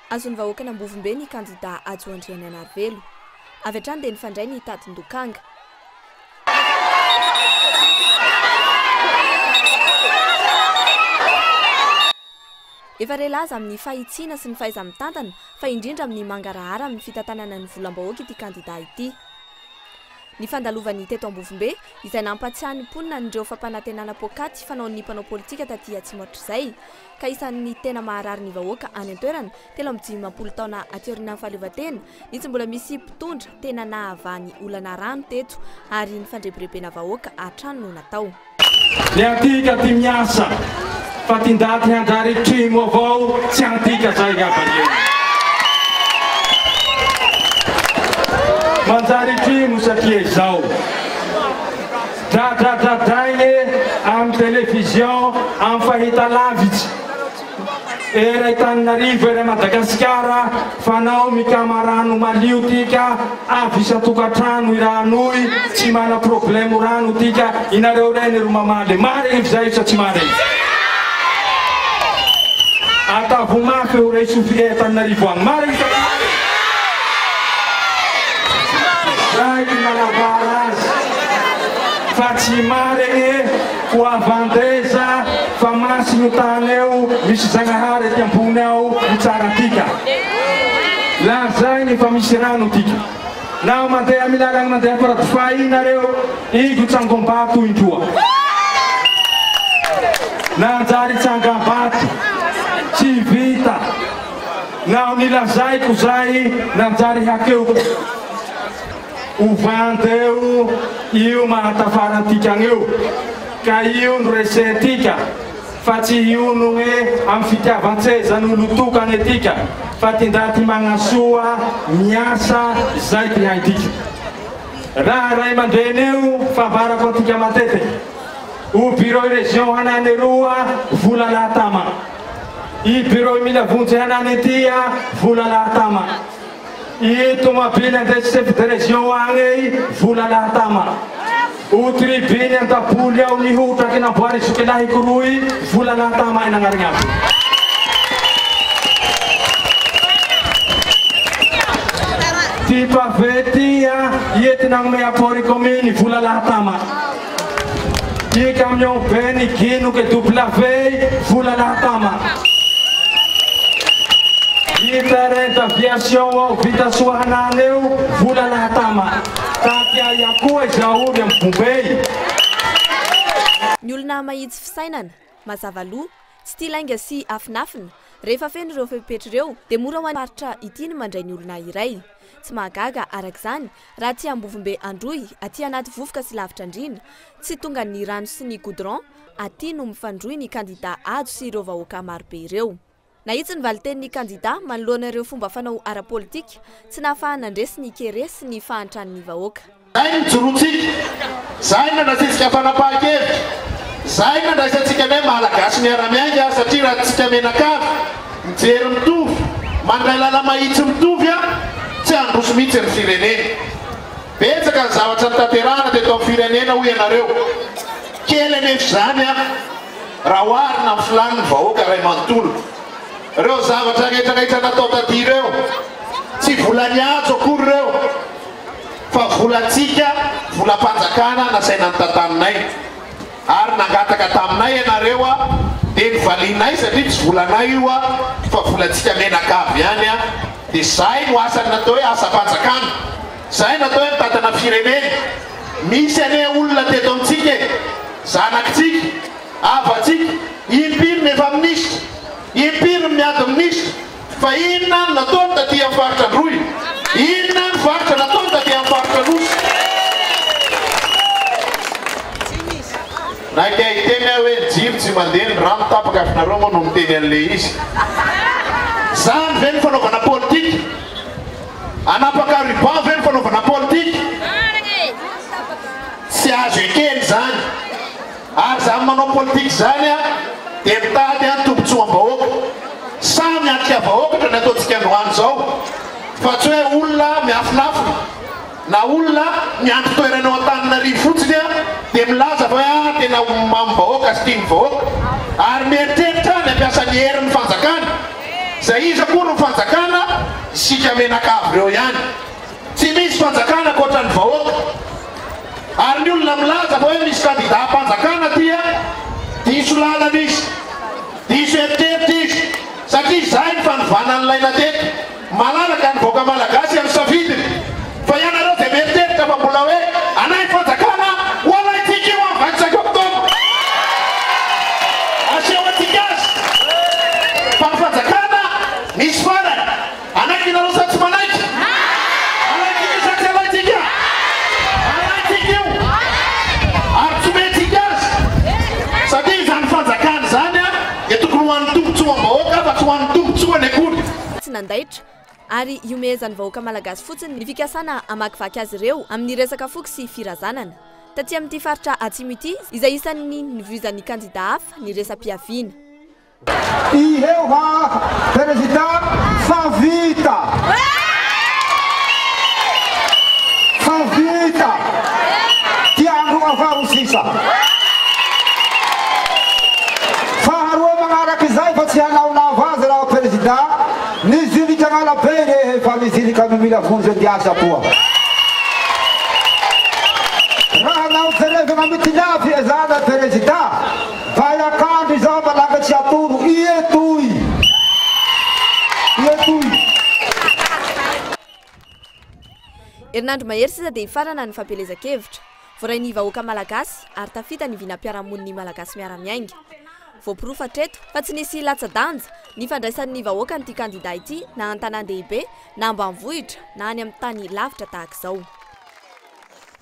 Azon'ny vahoakan'Ambovombe ny kandidà Hajo Andrianainarivelo. Avy hatrany dia nifandray ny tadin-dokanga. Efa re laza amin'ny fahitsiana sy ny fahaiza-mitantana fa indrindra amin'ny mangarahara amin'ny fitantanana ny volam-bahoaka ity kandidà ity. Ny fandalovany teto Ambovombe, izay nampatsiahy ny mponina an'ireo fampanantenana poakaty fanaon'ny mpanao politika taty atsimo hatrizay, ka isan'ny tena maharary ny vahoaka any an-toerana, 53 taona aty aorianan'ny fahaleovantena, ny tsy mbola misy mpitondra tena nahavaha ny olana rano teto ary ny fandrebirebena vahoaka hatrany no natao. Ny antika ty miasa fa ty ndaty hanjary trimo avao tsy antika zay ngambany eo. Manjary trimo satria izao dradradradraigne am television am fahitalavitsy Era i Taninarivo era Madagasikara fanao mikama rano malio tika avy isan-tokantrano i ranoy tsy mana problème rano tika inareo reny ro mamaly marigny v'zay sa tsy marigny? Atavo mafy ho rey sofy e Taninarivo agny marigny sa tsy marigny? Zay ty manambara azy fa tsy marigny. Koa vandeza fa masigny o tany eo, misy Zagnahary aty ambony ao mitsara antika. Lazaigny fa misy rano tika. Naho mandeha amy lalagny mandeha Faradofay igny nareo, ingo tsangom-bato indroa. Nanjary tsangam-bato. Tsy vita. Naho nilazaiko zay, nanjary hakeo. Ho vandy eo io mahatafara antika eo, ka io no resentika fa tsy hionogne amy fitiavan-tsezan'olon-tokagne tika, fa ty ndaty magnasoa miasa zay ty haintika. Raha ray aman-dreny io fambarako antika mateteke, o bureau région hanane roa vola lahatama, i bureau mila vonjy hanane tia vola lahatama. I tomabily andraisy chef de région agny ey vola lahatama. O tribune an-daboly ao nihotraky namboary zokelahiko roy vola lahatama ay nagnarigny azy. Ty pavé ty a ie ty nagnome apport i commune vola lahatama. Ty camion be niginoke double V vola lahatama. Ty terrain d'aviation ao vita soa hanany eo vola lahatama. Taty aia koa izao ry am Bombay. Ny olona mahitsy fisainana, mazava loha, tsy tia lainga sy afinafina, rehefa feno ireo fepetra ireo dia mora ho an'ny faritra ity ny mandray ny olona iray. Tsy mahagaga araka izany Raha aty Ambovombe Androy, aty anaty vovoka sy lavitra andriana, tsy tongan'ny rano sy ny goudron, aty no mifandrohy ny kandida Hajo sy ireo vahoaka marobe ireo. Nahitsy ny valitenin'ny kandida manoloana ireo fomba fanao ara-politika tsy nahafaha-nandresy ny kere sy ny fahantran'ny vahoaka. Zay no nijoroantsika, zay no nandraisantsika fanapahan-kevitra, zay no nandraisantsika ny hoe Malagasy miara-miainga satria raha tsika mianakavy Mijery mitovy, mandray lala-mahitsy mitovy an, tsy handroso mihitsy ny firenena. Betsaka ny zavatra notanterahana teto amin'ny firenena hoy ianareo. Kely anefa izany an, raha oharina amin'ny filàn'ny vahoaka iray manontolo. Ireo zavatra rehetra rehetra natao taty ireo, tsy vola nihajo akory ireo, fa volantsika, volam-panjakana nasaina notantaninay. Ary nangataka taminay ianareo a, dia novalianay satria tsy volanay io a, fa volantsika mianakavy ihany a, dia zay no asany natao hoe asam-panjakana, zay natao hoe mitantana firenena, misy anie olona teto amintsika e, zanakitsika, havantsika, impiry no efa minisitra, impiry no miady minisitra, Fa inona no nataony taty amin'ny faritra Androy? Inona ny varotra nataony taty amin'ny faritra Anosy? Naika hiteny aho hoe ny jiro tsy mandeha, ny rano tapaka avy nareo moa no miteny an'le izy. Zany ve ny fanaovana politika? Hanapaka ruban ve ny fanaovana politika? Tsy azo ekena izany. Ary izany manao politika izany dia mitady tombotsoam-bahoaka. Samy miatrika vahoaka ohatran'ny ataontsika androany izao fa tsy hoe olona miafinafina na olona miandry toerana eo Antananarivo fotsiny dia milaza fa hoe ah tena mamim-bahoaka sy tian'ny vahoaka ary mieritreritra ny hampiasa ny herin'ny fanjakana. Izay iza koa no fanjakana? Isika mianakavy ireo ihany. Tsy misy fanjakana ankoatra ny vahoaka. Ary ny olona milaza fa hoe misy kandida mpanjakana aty a, diso lalana izy, diso eritreritra izy, satria izay ny fanovana nilaina teto. Malalaka ny vahoaka malagasy amin'ny safidiny. Fa ianareo izay mieritreritra fa mbola hoe anay ny fanjakana, ho alaintsika io amin'ny 25 octobre. Aseho antsika azy fa ny fanjakana misy farany. Hanaiky ianareo sa tsy manaiky? Alaintsika sa tsy alaintsika? Alaintsika io ary tsy omentsika azy satria izany fanjakana izany dia tokony ho an'ny tombotsoam-bahoaka fa tsy ho an'ny tombotsoany akory. Tsy nandaitra ary ihomehezan'ny vahoaka malagasy fotsiny ny fikasana hamakivaky azy ireo amin'ny resaka foko sy firazanana. Taty amin'ity faritra Atsimo ity, izay isan'ny nivoizan'ny kandida hafa ny resa-piaviana. Iheo ha Président fa vita! Fa vita! Ty andro avao sisa. Faharoa magnarak'izay fa tsy hanao lava azy raha Président, nizilika agn'alabe rehe fa nizilika amy mila vonjy andiasa koa. Raha nao jerevagna amy ty lafy ezana Président, Vaiakandro izao malaga tsy atoro ie toy ie toy. Herinandro mahery sisa dia hifarana ny fampielezan-kevitra. Voarain'ny vahoaka malagasy ary tafita ny vinam-piarahamonin'ny Malagasy miara-miainga. Voaporofo hatreto fa tsy nisy latsa-danja ny fandraisan'ny vahoaka an'ity kandida ity na an-tanàn-dehibe na ambanivohitra na any amin'ny tany lavitra tahaka izao.